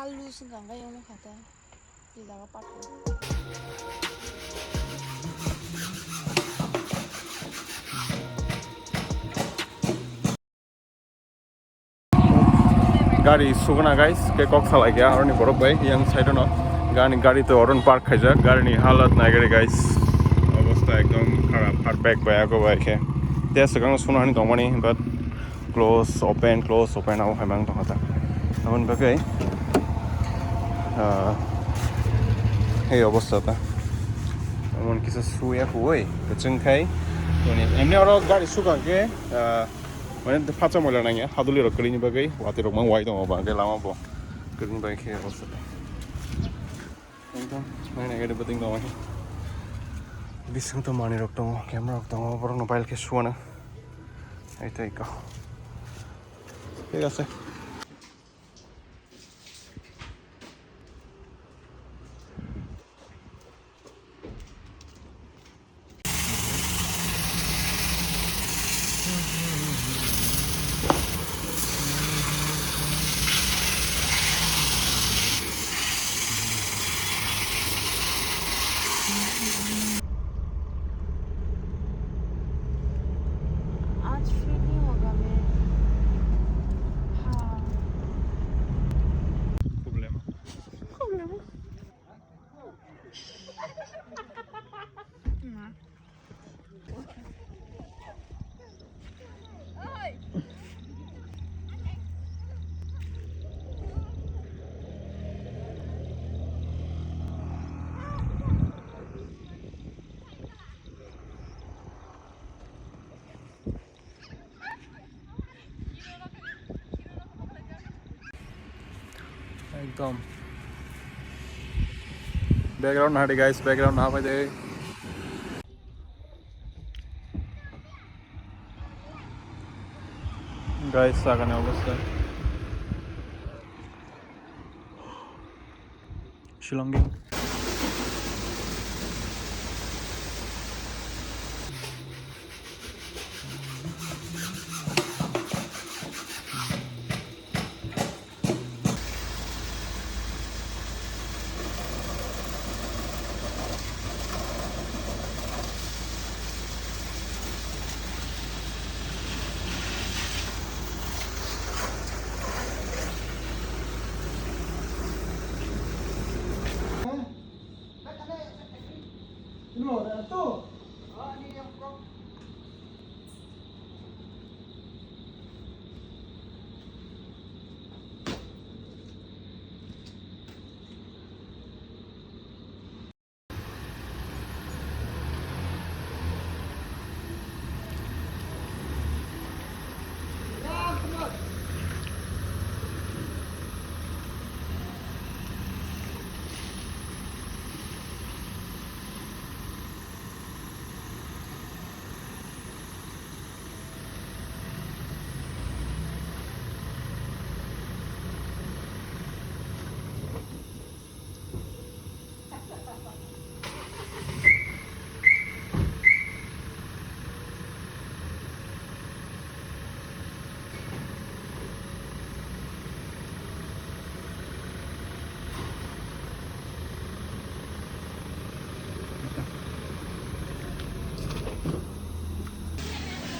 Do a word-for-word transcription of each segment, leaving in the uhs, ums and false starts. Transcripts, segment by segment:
Alu sengkang khe wngkha ta. Tei jaga pathor. Gari suguna guys, ke kok salai kya, aroni borok bai yang side no gani gari to oron park khaijak, gari ni halat nai gari guys, obostha ekdom kharap, hard pack bai ako bai khe, te swkang suna hani tongmani, but close open, close open abo hai mang tongkha ta, aboni bagwi, ah, ei obostha ta, emon kisa suya huwi, kwchwng khai, emni oro gari sukha khe, ah, Mane, phatsa moila nangya, haduli rok kwlwini bagwi, watwi rok mang wai tongo ba, hwnkhe lama bo kwlwini bagwi khe obostha. Ekdom, naina gari buting tongo. Bising to manwi rok tongo, camera rok tongo, borok no bail khe suana. Ai tai ko. Thik ase. आज फ्री नहीं होगा मैं। हाँ। Problema. Problema. Ekdom. Background nahadi guys, background nahabai de. Guys, sagani obostha. Shillong.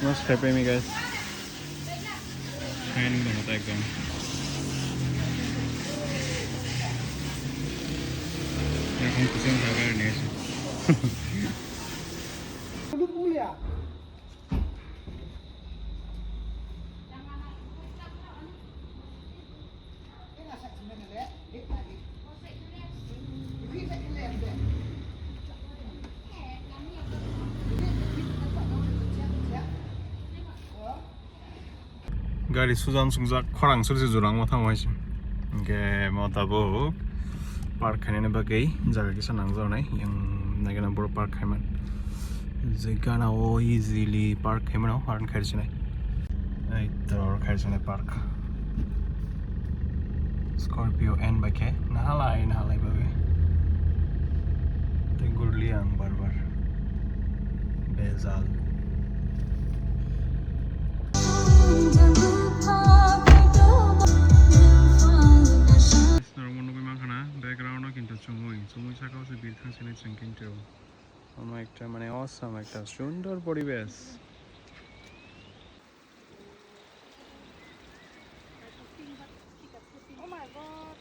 Mas kaipai mi guys. Kain dong ta ekdom. Ekdom kusum jaga ni. Gari sujan sungjak, khorang suri se jora wngma tamo hai se. Hingke mo tabuk park khainani bagwi jaga kisa nangjaknai, yang naikhe borok park khaimani. Je gana o easily park khaimano, horn khairoksinai. Ei, tor khairoksinai park. Scorpio N bai khe nahalai, nahalai bagwi. Tei gurli ang bar bar. Bejal. Chumui saka o se birthang sene chwng kinto. Omo ekta mane awesome ekta sundor poribesh. Oh my God.